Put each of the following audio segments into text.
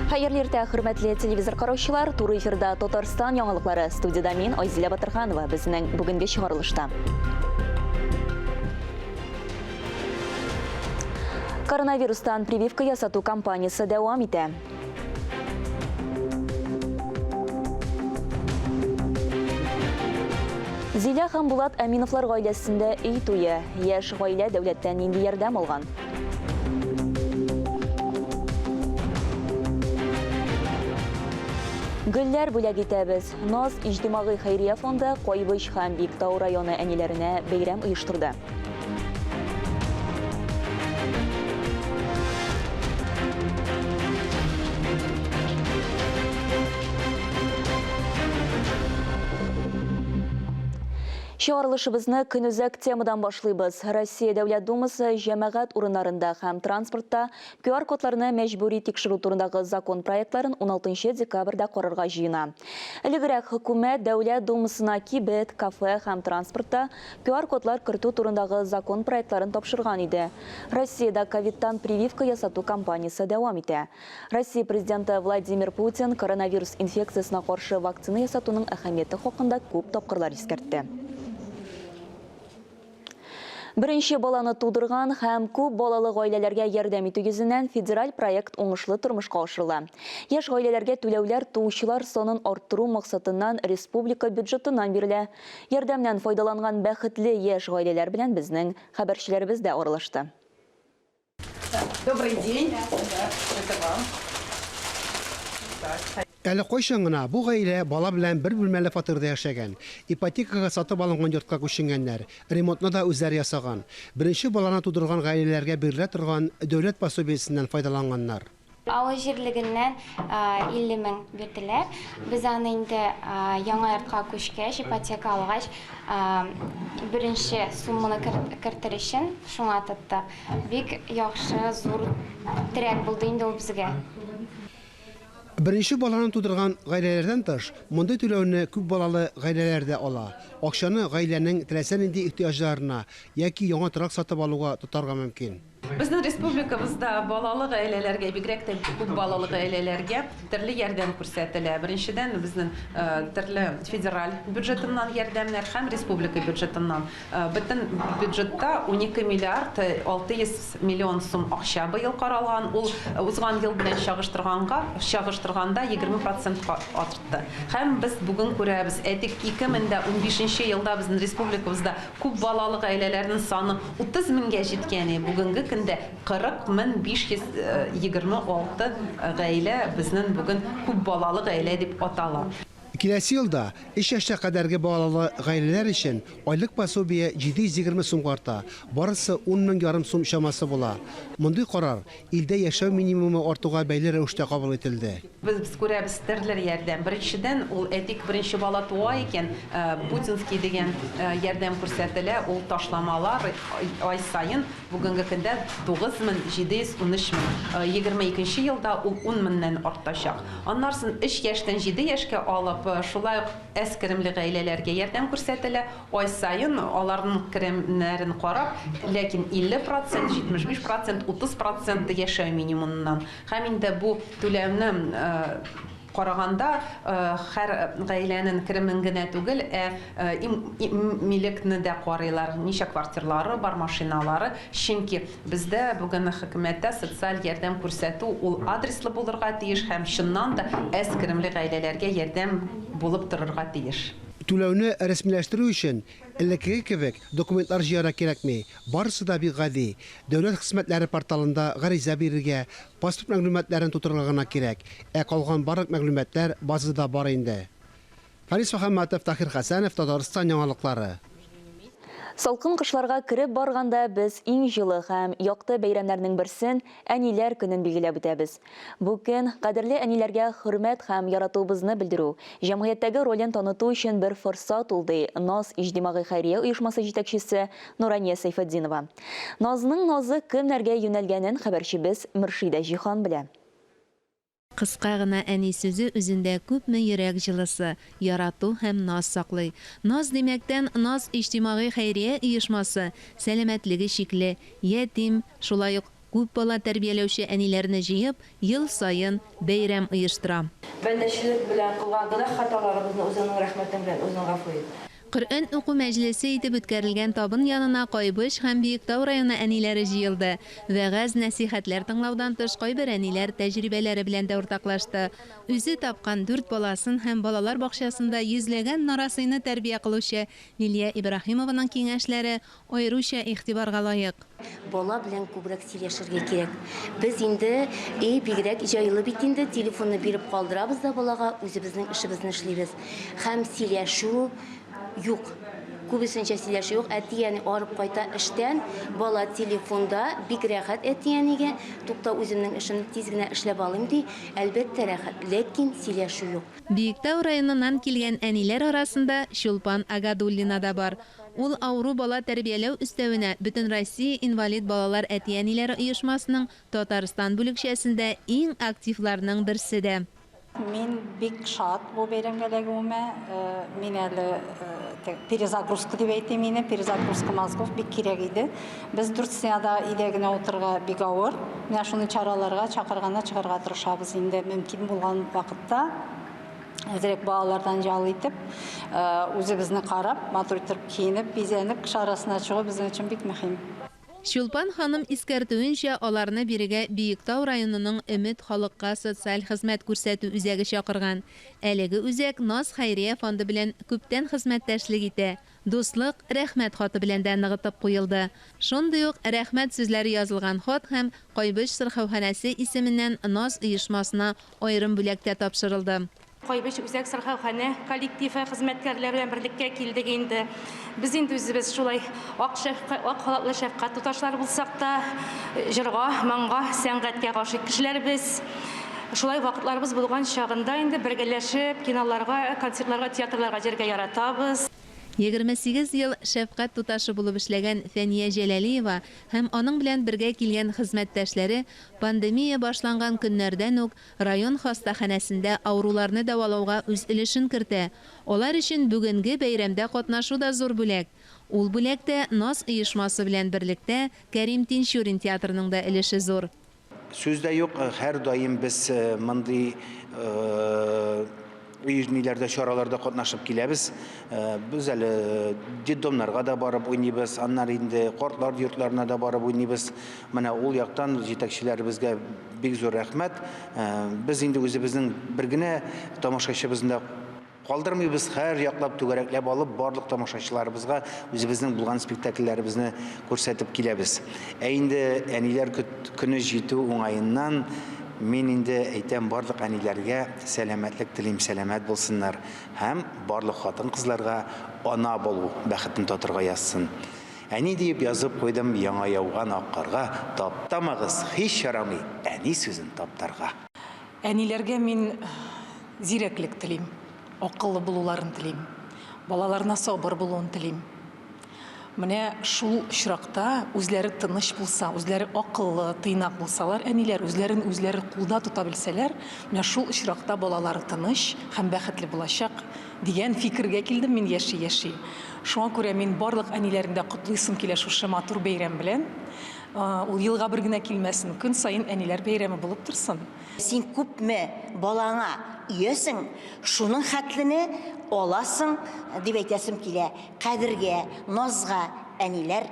Хәерле иртә, хөрмәтле телевизор караучылар. Туры эфирда Татарстан яңалыклары. Студиядә мин, Айзилә Батырханова, безнең бүгенге чыгарылышта. Коронавирустан прививка ясату кампаниясе дәвам итә. Зилә һәм Булат Әминовлар гаиләсендә өй туе. Яшь гаилә дәүләттән нинди ярдәм алган? Гөлләр бүләк итәбез. Наз иҗтимагый хәйрия фонды Кайбыч һәм Биектау районы әниләренә бәйрәм оештырды. Чыгарылышыбызны көнүзәк темадан башлыйбыз. Россия Дәүләт Думасы җәмәгать урыннарында һәм транспортта QR-кодларны мәҗбүри тикшерү турындагы закон проектларын 16 декабрьдә карарга җыена. Элегрәк хөкүмәт Дәүләт Думасына кибет, кафе һәм транспортта QR-кодлар кертү турындагы закон проектларын тапшырган иде. Россиядә ковидтан прививка ясату кампаниясе дәвам итә. Россия Президенты Владимир Путин коронавирус инфекциясенә каршы вакцина ясатуның әһәмияте хакында күп тапкырлар искәртте. Беренче баланы тудырган һәм күп балалы гаиләләргә ярдәм итү йөзеннән федераль проект уңышлы тормышка ашырыла. Яшь гаиләләргә түләүләр туучылар санын арттыру максатыннан республика бюджетыннан бирелә. Ярдәмнән файдаланган бәхетле яшь гаиләләр белән безнең хәбәрчеләребез дә аралашты. Добрый день. Это вам. Так. Әле кайчан гына бу гаилә бала белән бер бүлмәле фатирда яшәгән. Ипотекага сатып алынган йортка күченгәннәр. Ремонтны да үзләре ясаган. Беренче баланы тудырган гаиләләргә бирелә торган дәүләт пособиесеннән файдаланганнар. Авыл җирлегеннән 50 мең бирделәр. Без аны инде яңа йортка күчкәч, ипотека алгач, беренче сумманы кертер өчен шуңа тоттык. Бик яхшы, зур терәк булды инде ул безгә. Беренче баланы тудырган гаиләләрдән тыш, мондый түләүне күп балалы гаиләләр дә ала. Акчаны гаиләнең теләсә нинди ихтыяҗларына яки яңа торак сатып алуга тотарга мөмкин. Безнең республикабызда балалы гаиләләргә, бигрәк тә күп балалы гаиләләргә төрле ярдәм күрсәтелә. Беренчедән, безнең төрле федераль бюджетыннан ярдәмнәр һәм республика бюджетыннан. Бөтен бюджетта 12 миллиард 600 миллион сум акча быел каралган. Ул узган ел белән чагыштырганга, чагыштырганда 20 процентка артты. Һәм без бүген күрәбез, әйтик, 2015 елда безнең республикабызда Күп балалы гаиләләрнең саны 30 меңгә җиткән, бүгенге көндә 40 мең 526 гаилә безнең бүген күп балалы гаилә дип атала. Киләсе елда өч яшькә кадәрге балалы гаиләләр өчен айлык пособие 720 сумга арта, барысы ун мең ярым сум чамасы була. Мондый карар илдә яшәү минимумы артуга бәйле рәвештә кабул ителде. Без күрәбез төрле ярдәм. Беренчедән, ул, әйтик, беренче бала туа икән, Путинский дигән ярдәм күрсәтелә, ул ташламалар ай саен бүгенге көндә 9713 мең. 22 нче елда ул 10 меңнән артачак. Аннарсын өч яшьтән җиде яшькә алып, шулай ук әз керемле гаиләләргә ярдәм күрсәтелә, ай саен аларның керемнәрен карап, ләкин 50 процент, 75 процент, 30 процент яшәү минимумыннан. Һәм инде бу түләүне караганда, һәр гаиләнең керемен генә түгел, ә милекне дә карыйлар, ничә квартирлары бар, машиналары. Чөнки бездә бүген хөкүмәттә социаль ярдәм күрсәтү ул адреслы булырга тиеш һәм чыннан да әз керемле гаиләләргә ярдәм булып торырга тиеш. Түләүне рәсмиләштерү өчен, элеккеге кебек, документлар җыярга кирәкми. Барысы да бик гади. Дәүләт хезмәтләре порталында гариза бирергә, паспорт мәгълүматларын тутырырга гына кирәк. Ә калган барлык мәгълүматлар базада бар инде. Фарис Мөхәммәтов, Таһир Хәсәнов, Татарстан яңалыклары. Салкын кышларга кереп барганда без иң җылы һәм якты бәйрәмнәрнең берсен, Әниләр көнен билгеләп үтәбез. Бу көн, кадерле әниләргә хөрмәт һәм яратуыбызны белдерү, җәмгыятьтәге ролен таныту өчен бер форсат ул, ди Наз иҗтимагый хәйрия оешмасы җитәкчесе Нурания Сәйфетдинова. Назның назы кемнәргә юнәлгәнен хәбәрчебез Мөршидә Җиһан белә. Кыска гына әни сүзе үзендә күпме йөрәк җылысы, ярату һәм наз саклый. Наз димәктән, Наз иҗтимагый хәйрия оешмасы сәламәтлеге чикле, ятим, шулай ук. Күп бала тәрбияләүче әниләрне җыеп, ел саен бәйрәм оештыра. Бәндәчелек белән кылган гөнаһ-хаталарыбызны Үзеңнең рәхмәтең белән Үзең гафу ит. Коръән уку мәҗлесе итеп үткәрелгән табын янына Кайбыч һәм Биектау районы әниләре җыелды. Вәгазь-нәсыйхәтләр тыңлаудан тыш, кайбер әниләр тәҗрибәләре белән дә уртаклашты. Үзе тапкан дүрт баласын һәм балалар бакчасында йөзләгән нарасыйны тәрбия кылучы Лилия Ибраһимованың киңәшләре аеруча игътибарга лаек. Бала белән күбрәк сөйләшергә кирәк. Без инде, и, бигрәк җайлы бит инде, телефонны биреп калдырабыз да балага, үзебезнең эшебезне эшлибез. Һәм сөйләшү юк. Күбесенчә сөйләшү юк. Әти-әни арып кайта эштән, бала телефонда, бик рәхәт әти-әнигә, тукта, үземнең эшемне тиз генә эшләп алыйм, ди. Әлбәттә, рәхәт, ләкин сөйләшү юк. Биектау районыннан килгән әниләр арасында Чулпан Агадуллина да бар. Ул авыру бала тәрбияләү өстәвенә Бөтенроссия инвалид балалар әти-әниләре оешмасының Татарстан бүлекчәсендә иң активларның берсе дә. Мин бик шат бу бәйрәмгә эләгүемә. Мин әле перезагрузка дип әйтим инде, перезагрузка мозгов бик кирәк иде. Без дүрт стенада өйдә генә утырырга бик авыр. Менә шундый чараларга чакырганда чыгарга тырышабыз инде мөмкин булган вакытта. Әзрәк балалардан ял итеп, үзебезне карап, матур итеп киенеп, бизәнеп, кеше арасына чыгу безнең өчен бик мөһим. Чулпан ханым искәртүенчә, аларны бирегә Биектау районының Өмет халыкка социаль хезмәт күрсәтү үзәге чакырган. Әлеге үзәк Наз хәйрия фонды белән күптән хезмәттәшлек итә. Дуслык Рәхмәт хаты белән дә ныгытып куелды. Шундый ук рәхмәт сүзләре язылган хат һәм Кайбыч сырхауханәсе исеменнән Наз оешмасына аерым бүләк тә тапшырылды. Кайбыч үзәк сырхауханә коллективы хезмәткәрләре белән берлеккә килдек инде. Без инде үзебез шулай ак шәфка, ак халатлы шәфкать туташлары булсак та, җырга, моңга, сәнгатькә гашыйк кешеләр без. Шулай вакытларыбыз булган чагында инде бергәләшеп киноларга, концертларга, театрларга йөрергә яратабыз. 28 ел шәфкать туташы булып эшләгән Фәния Җәләлиева һәм аның белән бергә килгән хезмәттәшләре пандемия башланган көннәрдән үк район хастаханәсендә авыруларны дәвалауга үз өлешен кертә. Алар өчен бүгенге бәйрәмдә катнашу да зур бүләк. Ул бүләктә Наз оешмасы белән берлектә Кәрим Тинчурин театрының да өлеше зур. Сүз дә юк, һәрдаим без мондый ниләрдә, чараларда катнашып киләбез. Без әле детдомнарга да барып уйныйбыз, аннары инде картлар йортларына да барып уйныйбыз. Менә ул яктан җитәкчеләребезгә бик зур рәхмәт. Без инде үзебезнең бер генә тамашачыбызны да Калдырмыйбыз, һәр яклап түгәрәкләп алып, барлык тамашачыларыбызга үзебезнең булган спектакльләребезне күрсәтеп киләбез. Ә инде Әниләр көне җитү уңаеннан мин инде әйтәм, барлык әниләргә сәламәтлек телим, сәламәт булсыннар һәм барлык хатын-кызларга ана булу бәхетен татырга язсын. Әни диеп язып куйдым яңа яуган ак карга, таптамагыз, һич ярамый әни сүзен таптарга. Әниләргә мин зирәклек телим, акыллы булуларын телим, балаларына сабыр булуын телим. Менә шул очракта үзләре тыныч булса, үзләре акыллы, тыйнак булсалар, әниләр үзләрен үзләре кулда тота белсәләр, менә шул очракта балалары тыныч һәм бәхетле булачак дигән фикергә килдем мин яши-яши. Шуңа күрә мин барлык әниләрне дә котлыйсым килә шушы матур бәйрәм белән. Ул елга бер генә килмәсен, көн саен әниләр бәйрәме булып торсын. Син күпме балаңа өясең, шуның хәтлене аласың, дип әйтәсем килә. Кадергә, назга әниләр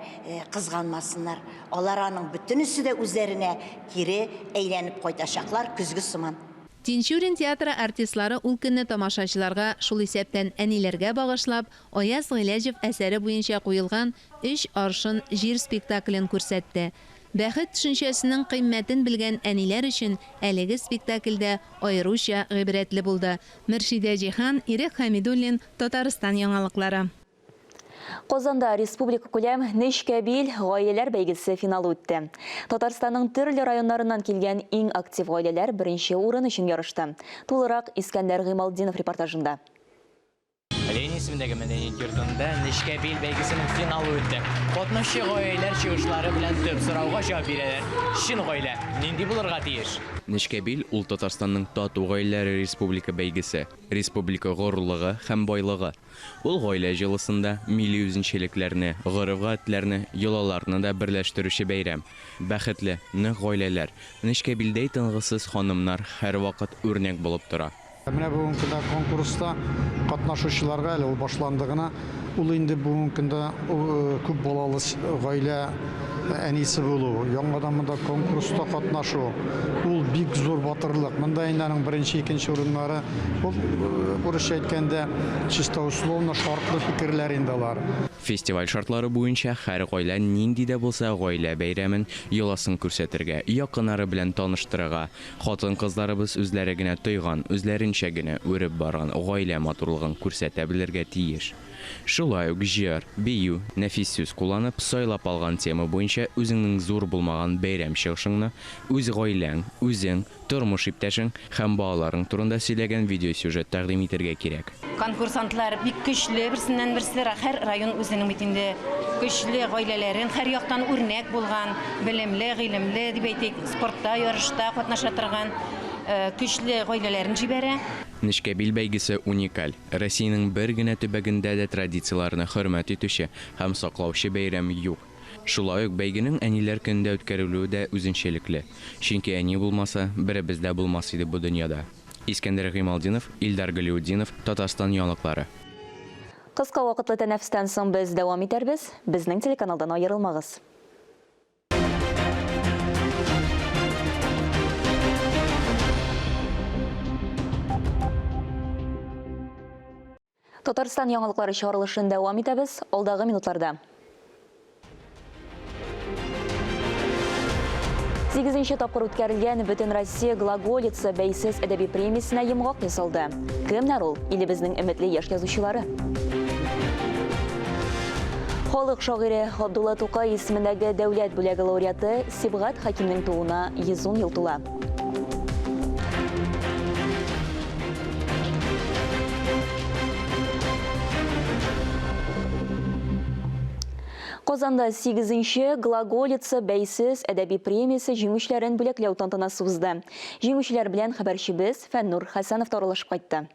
кызганмасыннар. Алар аның бөтенесе дә үзләренә кире әйләнеп кайтачаклар, көзге сыман. Тинчурин театры артистлары ул көнне тамашачыларга, шул исәптән әниләргә багышлап, Аяз Гыйләҗев әсәре буенча куелган Өч аршын җир спектаклен күрсәтте. Бәхет төшенчәсенең кыйммәтен белгән әниләр өчен әлеге спектакль дә аеруча гыйбрәтле булды. Мөршидә Җиһан, Ирек Хәмидуллин, Татарстан яңалыклары. Казанда республикакүләм Нечкәбил гаиләләр бәйгесе финалы үтте. Татарстанның төрле районнарыннан килгән иң актив гаиләләр беренче урын өчен ярышты. Тулырак Искәндәр Гыймалтдинов репортажында. Ленин исемендәге мәдәният йортында Нечкә бил бәйгесенең финалы үтте. Катнашчы гаиләләр чыгышлары белән төп сорауга җавап бирәләр. Чын гаилә нинди булырга тиеш? Нечкә бил ул Татарстанның тату гаиләләре республика бәйгесе, республика горурлыгы һәм байлыгы. Ул гаилә җылысын да, милли үзенчәлекләрне, гореф-гадәтләрне, йолаларны да берләштерүче бәйрәм. Бәхетле, нык гаиләләр, Нечкәбилдәй тынгысыз ханымнар һәрвакыт үрнәк булып тора. Менә бүгенге көндә конкурста катнашучыларга, әле ул башланды гына, ул инде бүгенге көндә күп балалы гаилә әнисе булу, яңадан монда конкурста катнашу, ул бик зур батырлык. Монда инде аның беренче, икенче урыннары, ул урысча әйткәндә, чисто условно шартлы фикерләр инде алар. Фестиваль шартлары буенча һәр гаилә нинди дә булса гаилә бәйрәмен, йоласын күрсәтергә, якыннары белән таныштырырга, хатын-кызларыбыз үзләре генә тойган, үзләренчә генә үреп барган гаилә матурлыгын күрсәтә белергә тиеш. Шулай ук җыр, бию, нәфис сүз кулланып, сайлап алган тема буенча үзеңнең зур булмаган бәйрәм чыгышыңны, үз гаиләң, үзең, тормыш иптәшең һәм балаларың турында сөйләгән видеосюжет тәкъдим итәргә кирәк. Конкурсантлар бик көчле, берсеннән-берсе, һәр район үзенең бит инде көчле гаиләләрен, һәр яктан үрнәк булган, белемле, гыйлемле дип әйтик, спортта, ярышта катнаша торган көчле гаиләләрен җибәрә. Нечкәбил бәйгесе уникаль. Россиянең бер генә төбәгендә дә традицияләрне хөрмәт итүче һәм саклаучы бәйрәм юк. Шулай ук бәйгенең Әниләр көнендә үткәрелүе дә үзенчәлекле. Чөнки әни булмаса, беребез дә булмас иде бу дөньяда. Искәндәр Гыймалтдинов, Илдар Галиутдинов, Татарстан яңалыклары. Кыска вакытлы тәнәфестән соң без дәвам итәрбез. Безнең телеканалдан аерылмагыз. Татарстан яңалыклары чыгарылышын дәвам итәбез. Алдагы минутларда. Сигезенче тапкыр үткәрелгән Бөтенроссия глаголица бәйсез әдәби премиясенә йомгак ясалды. Кемнәр ул? Илебезнең өметле яшь язучылары. Халык шагыйре Габдулла Тукай исемендәге дәүләт бүләге лауреаты Сибгат Хәкимнең тууына 110 ел тула. Казанда 8-нче Глаголица бәйсез әдәби премиясе җиңүчеләрен бүләкләү тантанасы узды. Җиңүчеләр белән хәбәрчебез Фәннур Хәсәнов та аралашып кайтты.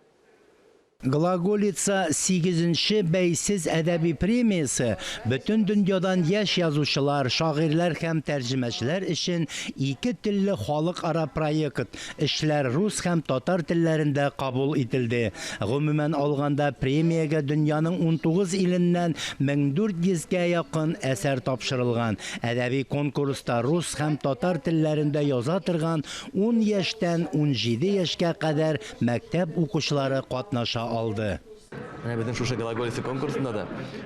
Глаголица сигезенче бәйсез әдәби премиясе бөтен дөньядан яшь язучылар, шагыйрьләр һәм тәрҗемәчеләр өчен ике телле халыкара проект, эшләр рус һәм татар телләрендә кабул ителде. Гомумән алганда, премиягә дөньяның 19 иленнән 1400 гә якын әсәр тапшырылган. Әдәби конкурста рус һәм татар телләрендә яза торган ун яшьтән 17 яшькә кадәр Мәктәп укучылары катнаша алды. Менә безнең шушы Глаголица конкурсында да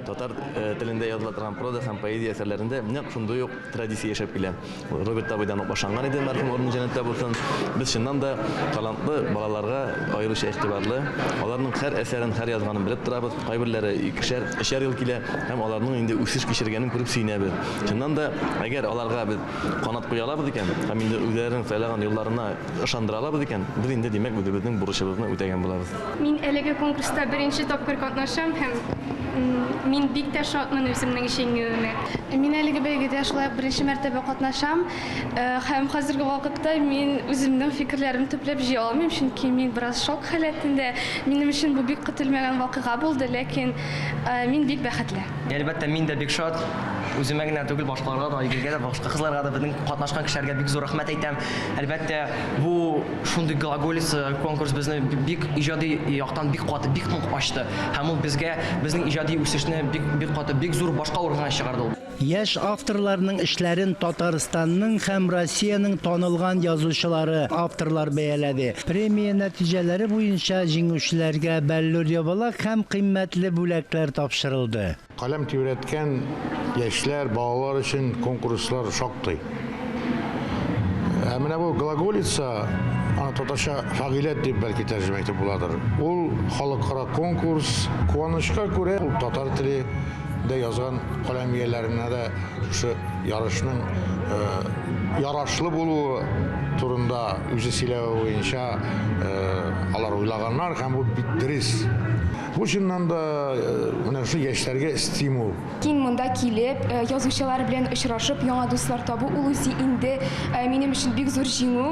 татар телендә языла торган проза һәм поэзия әсәрләрендә нәкъ шундый ук традиция яшәп килә. Роберт абыйдан ук башланган иде, мәрхүм урыны җәннәттә булсын. Без чыннан да талантлы балаларга аеруча игътибарлы. Аларның һәр әсәрен, һәр язганын белеп торабыз. Кайберләре икешәр, өчәр ел килә һәм аларның инде үсеш кичергәнен күреп сөенәбез. Чыннан да, әгәр аларга без канат куя алабыз икән һәм инде үзләренең сайлаган юлларына Ышандыра алабыз икән, без инде, димәк, үзебезнең бурычыбызны үтәгән булабыз. Мин әлеге конкурста беренче тапкыр катнашам һәм мин бик тә шатмын үземнең җиңүемә. Мин әлеге бәйгедә шулай ук беренче мәртәбә катнашам һәм хәзерге вакытта мин үземнең фикерләремне төпләп җыя алмыйм, чөнки мин бераз шок халәтендә. Минем өчен бу бик көтелмәгән вакыйга булды, ләкин мин бик бәхетле. Әлбәттә, мин дә бик шат. Үземә генә түгел, башкаларга да, Айгөлгә дә, башка кызларга да, безнең катнашкан кешеләргә бик зур рәхмәт әйтәм. Әлбәттә, бу шундый глаголица конкурс безне бик иҗади яктан бик каты, бик нык ачты. Һәм ул безгә безнең иҗади үсешне бик бик каты, бик зур башка урынга чыгарды ул. Яшь авторларның эшләрен Татарстанның һәм Россиянең танылган язучылары, авторлар бәяләде. Премия нәтиҗәләре буенча җиңүчеләргә бәллүр ябалак һәм кыйммәтле бүләкләр тапшырылды. Каләм тибрәткән яшьләр, балалар өчен конкурслар шактый. Ә менә бу глаголица, аны татарча фагыйләт дип бәлки тәрҗемә итеп буладыр. Ул халыкара конкурс. Куанычка күрә, ул татар теле дә язган каләм ияләренә дә шушы ярышның ярашлы булуы турында үзе сөйләве буенча алар уйлаганнар һәм бу бик дөрес. Бу чыннан да менә шул яшьләргә стимул. Кин монда килеп, язучылар белән очрашып, яңа дуслар табу, ул үзе инде минем өчен бик зур җиңү.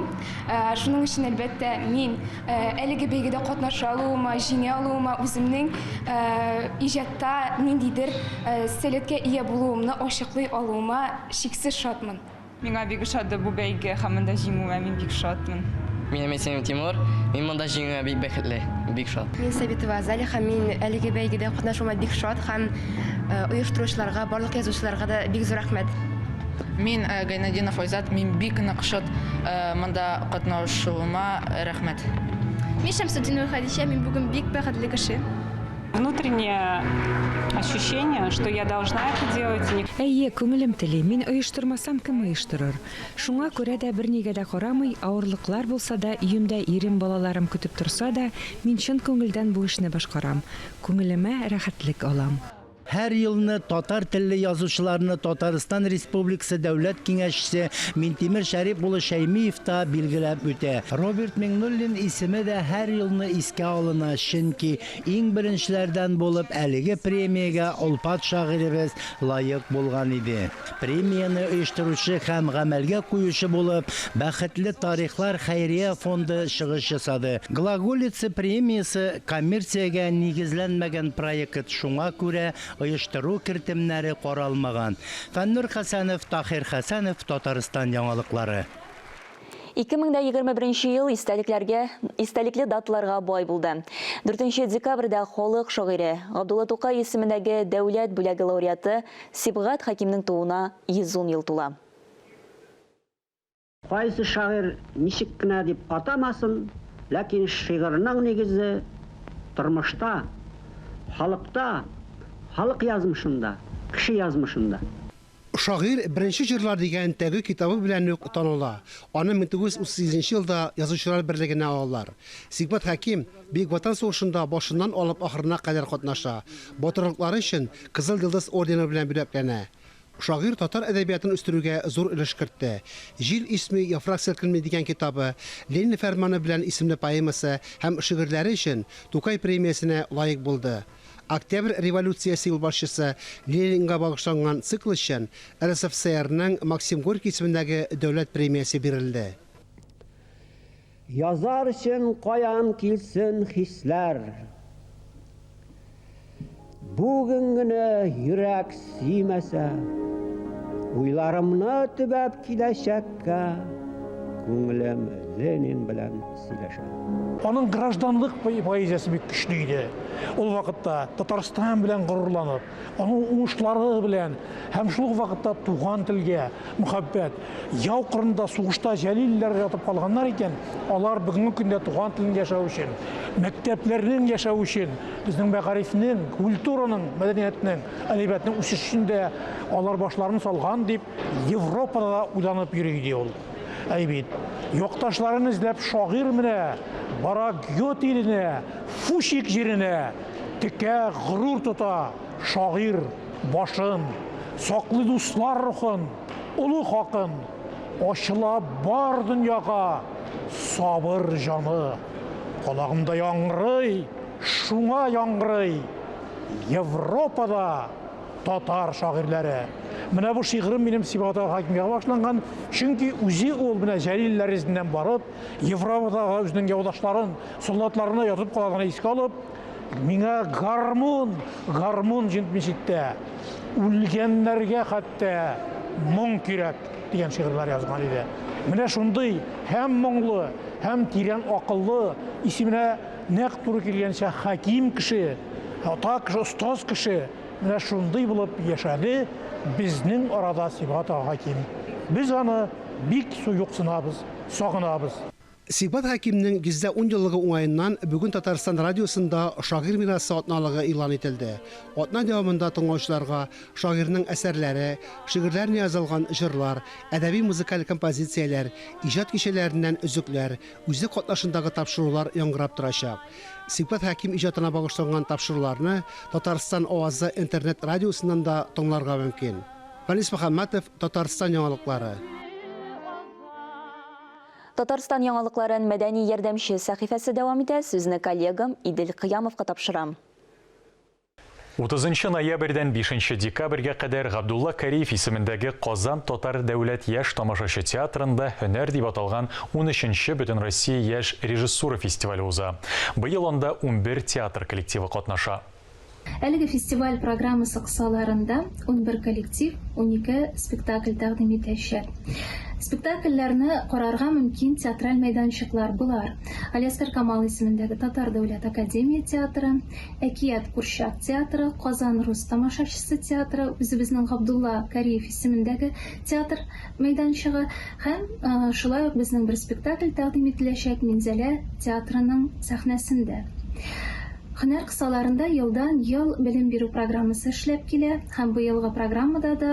Шуның өчен, әлбәттә, мин әлеге бәйгедә катнаша алуыма, җиңә алуыма, үземнең иҗатта ниндидер сәләткә ия булуымны ачыклый алуыма чиксез шатмын. Миңа бик ошады бу бәйге һәм монда җиңүемә мин бик шатмын. Минем исемем Тимур. Мин монда җиңүемә бик бәхетле, бик шат. Мин Сабитова Азалия һәм мин әлеге бәйгедә катнашуыма бик шат һәм оештыручыларга, барлык язучыларга да бик зур рәхмәт. Мин Гайнетдинов Айзат, мин бик нык шат монда катнашуыма, рәхмәт. Мин Шәмсетдинова Хәдичә, мин бүген бик бәхетле кеше. Внутреннее ощущение, что я должна это делать. Әйе, күңелем тели, мин оештырмасам, кем оештырыр? Шуңа күрә дә бернигә дә карамый, авырлыклар булса да, өемдә ирем, балаларым көтеп торса да, мин чын күңелдән бу эшне башкарам. Күңелемә рәхәтлек алам. Һәр елны татар телле язучыларны Татарстан Республикасы Дәүләт Киңәшчесе Минтимер Шәрип улы Шәймиев та билгеләп үтә. Роберт Миңнуллин исеме дә һәр елны искә алына, чөнки иң беренчеләрдән булып әлеге премиягә олпат шагыйребез лаек булган иде. Премияне оештыручы һәм гамәлгә куючы булып Бәхетле тарихлар хәйрия фонды чыгыш ясады. Глаголица премиясе коммерциягә нигезләнмәгән проект, шуңа күрә оештыру кертемнәре каралмаган. Фәннур Хәсәнов, Таһир Хәсәнов, Татарстан яңалыклары. 2021 ел истәлекләргә, истәлекле даталарга бай булды. 4 декабрьдә халык шагыйре Габдулла Тукай исемендәге дәүләт бүләге лауреаты Сибгат Хәкимнең тууына 110 ел тула. Кайсы шагыйрь ничек кенә дип атамасын, ләкин шигырьнең нигезе тормышта, халыкта, халык язмышында, кеше язмышында. Шагыйрь Беренче җырлар дигән тәүге китабы белән үк таныла. Аны 1938 елда Язучылар берлегенә алалар. Сибгат Хәким Бөек Ватан сугышында башыннан алып ахырына кадәр катнаша. Батырлыклары өчен Кызыл Йолдыз ордены белән бүләкләнә. Шагыйрь татар әдәбиятын үстерүгә зур өлеш кертте. Җил исми, яфрак селкенми дигән китабы, Ленин фәрманы белән исемле поэмасы һәм шигырьләре өчен Тукай премиясенә лаек булды. Октябрь революциясе юлбашчысы Ленинга багышланган цикл өчен РСФСРның Максим Горький исемендәге дәүләт премиясе бирелде. Язар өчен каян килсен хисләр? Бүген генә йөрәк сөймәсә, Уйларымны төбәп киләчәккә, Күңелем Ленин белән сөйләшә. Аның гражданлык поэзиясе бик көчле иде. Ул вакытта Татарстан белән горурланып, аның уңышлары белән һәм шул ук вакытта туган телгә мөхәббәт. Яу кырында сугышта җәлилләр ятып калганнар икән, алар бүгенге көндә туган телен яшәү өчен, мәктәпләрнең яшәү өчен, безнең мәгарифнең, культураның, мәдәниятнең, әдәбиятның үсешендә алар башларын салган дип Европада да уйланып йөри иде ул. Әй бит, якташларын эзләп шагыйрь менә бара Гёте иленә, Фучик җиренә, текә горур тота шагыйрь башын, саклый дуслар рухын, олы хакын, ачыла бар дөньяга сабыр җаны. Колагымда яңгырый, шуңа яңгырый Европада татар шагыйрьләре. Менә бу шигырем минем Сибгат Хакимгә башланган, чөнки үзе ул менә Җәлилләр эзеннән барып, Европадагы үзенең яудашларын, солдатларына ятып калганын искә алып, миңа гармун, гармун җитмешиттә, үлгәннәргә хәтта моң кирәк дигән шигырьләр язган иде. Менә шундый һәм моңлы, һәм тирән акыллы, исеменә нәкъ туры килгәнчә хаким кеше, ата кеше, остаз кеше, менә шундый булып яшәде безнең арада Сибгат ага Хәким. Без аны бик юксынабыз, сагынабыз. Сибгат Хәкимнең 110 еллыгы уңаеннан бүген Татарстан радиосында Шагыйрь мирасы атналыгы игълан ителде. Атна дәвамында тыңлаучыларга шагыйрьнең әсәрләре, шигырьләренә язылган җырлар, әдәби-музыкаль композицияләр, иҗат кичәләреннән өзекләр, үзе катнашындагы тапшырулар яңгырап торачак. Сибгат Хәким иҗатына багышланган тапшыруларны Татарстан авазы интернет-радиосыннан да тыңларга мөмкин. Фәнис Мөхәммәтов, Татарстан яңалыклары. Татарстан яңалыкларын мәдәни ярдәмче сәхифәсе дәвам итә. Сүзне коллегам Идел Кыямовка тапшырам. 30 ноябрьдән 5 декабрьгә кадәр Габдулла Кариев исемендәге Казан татар дәүләт яшь тамашачы театрында Һөнәр дип аталган унөченче Бөтенроссия яшь режиссура фестивале уза. Быел анда 11 театр коллективы катнаша. Әлеге фестиваль программасы кысаларында 11 коллектив 12 спектакль тәкъдим итәчәк. Спектакльләрне карарга мөмкин театраль мәйданчыклар болар, Галиәсгар Камал исемендәге Татар дәүләт академия театры, Әкият курчак театры, Казан рус тамашачысы театры, үзебезнең Габдулла Кариев исемендәге театр мәйданчыгы һәм шулай ук безнең бер спектакль тәкъдим ителәчәк Минзәлә театрының сәхнәсендә. Һөнәр кысаларында елдан-ел белем бирү программасы эшләп килә һәм быелгы программада да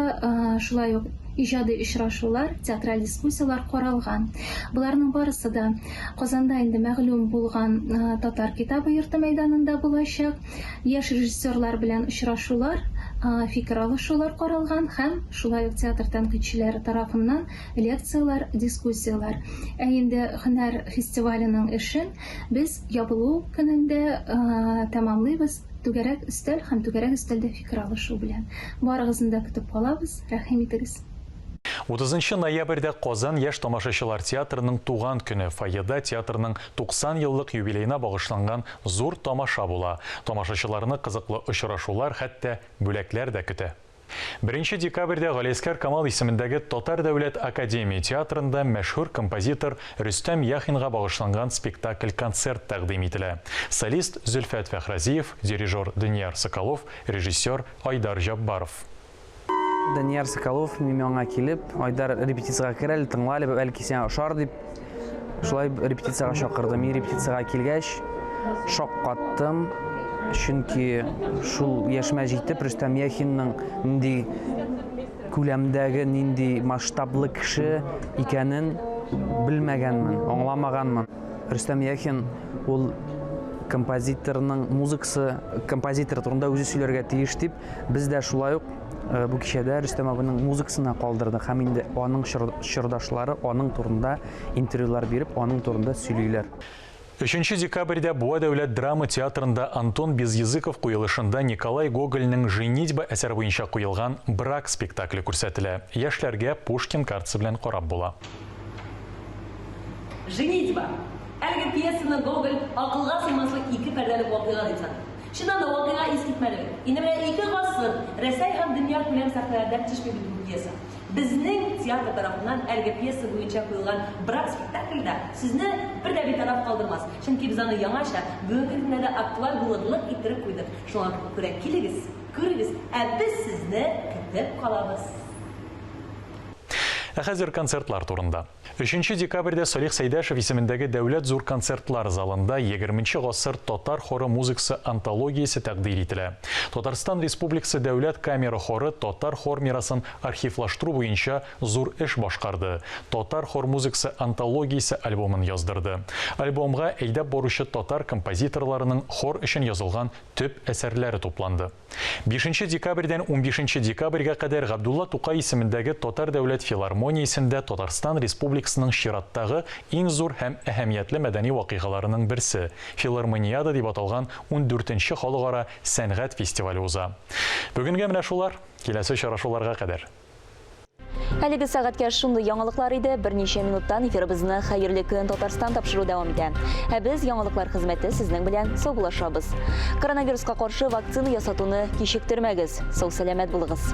шулай ук иҗади очрашулар, театраль дискуссияләр каралган. Боларның барысы да Казанда инде мәгълүм булган Татар китабы йорты мәйданында булачак. Яшь режиссерлар белән очрашулар, фикер алышулар каралган һәм шулай ук театр тәнкыйтьчеләре тарафыннан лекцияләр, дискуссияләр. Ә инде һөнәр фестиваленең эшен Без ябылу көнендә тәмамлыйбыз түгәрәк өстәл һәм түгәрәк өстәлдә фикер алышу белән. Барыгызны да көтеп калабыз, рәхим итегез. Утызынчы ноябрьдә Казан яшь тамашачылар театрының туган көне, фойеда театрның 90 еллык юбилеена багышланган зур тамаша була. Тамашачыларны кызыклы очрашулар, хәтта бүләкләр дә көтә. Беренче декабрьдә Галиәсгар Камал исемендәге Татар дәүләт академия театрында мәшһүр композитор Рөстәм Яхинга багышланган спектакль-концерт тәкъдим ителә. Солист, Зөлфәт Фәхразиев, дирижер, Данияр Соколов, режиссер, Айдар Җаббаров. Данияр Соколов минем янга килеп, Айдар, репетициягә кер әле, тыңла әле, бәлки сиңа ошар, дип, Шулай репетициягә чакырды. Мин репетициягә килгәч, шаккаттым. Чөнки шул яшемә җитеп, Рөстәм Яхинның нинди күләмдәге, нинди масштаблы кеше икәнен белмәгәнмен, аңламаганмын. Рөстәм Яхин ул композиторның музыкасы, композитор турында үзе сөйләргә тиеш дип, без дә шулай ук Э, бу кичәдә Рөстәм абыйның музыкасына калдырдык һәм инде аның чордашлары аның турында интервьюлар биреп, аның турында сөйлиләр. Өченче декабрьдә Буа дәүләт драма театрында Антон Безъязыков куелышында Николай Гогольнең Женитьба әсәре буенча куелган Брак спектакле күрсәтелә. Яшьләргә Пушкин картасы белән карап була. Женитьба. Әлеге пьесаны Гоголь акылга сыймаслык ике пәрдәлек вакыйга дип саный. Чыннан да, вакыйга искитмәле. Инде менә ике гасыр Рәсәй һәм дөнья күләм сәхнәләрдән төшми бит бу пьеса. Безнең театр тарафыннан әлеге пьеса буенча куелган Брак спектакле дә сезне бер дә битараф калдырмас. Чөнки без аны яңача, бүгенге көндә дә актуаль булырлык иттереп куйдык. Шуңа күрә килегез, күрегез, ә без сезне көтеп калабыз. Ә хәзер концертлар турында. Өченче декабрьдә Салих Сәйдәшев исемендәге Дәүләт зур концертлар залында Егерменче гасыр татар хоры музыкасы антологиясе тәкъдир ителә. Татарстан Республикасы Дәүләт камера хоры татар хор мирасын архивлаштыру буенча зур эш башкарды, Татар хор музыкасы антологиясе альбомын яздырды. Альбомга әйдәп баручы татар композиторларының хор өчен язылган төп әсәрләре тупланды. Бишенче декабрьдән унбишенче декабрьгә кадәр Габдулла Тукай исемендәге Татар дәүләт филармониясендә Татарстан Республикасының чираттагы иң зур һәм әһәмиятле мәдәни вакыйгаларының берсе, Филармониада дип аталган ундүртенче халыкара сәнгать фестивале уза. Бүгенгә менә шулар. Киләсе очрашуларга кадәр. Әлеге сәгатькә шундый яңалыклар иде. Берничә минуттан эфирыбызны Хәерле көн Татарстан тапшыру дәвам итә. Ә без яңалыклар хезмәте сезнең белән саубуллашабыз. Коронавируска каршы вакцина ясатуны кичектермәгез. Сау-сәламәт булыгыз.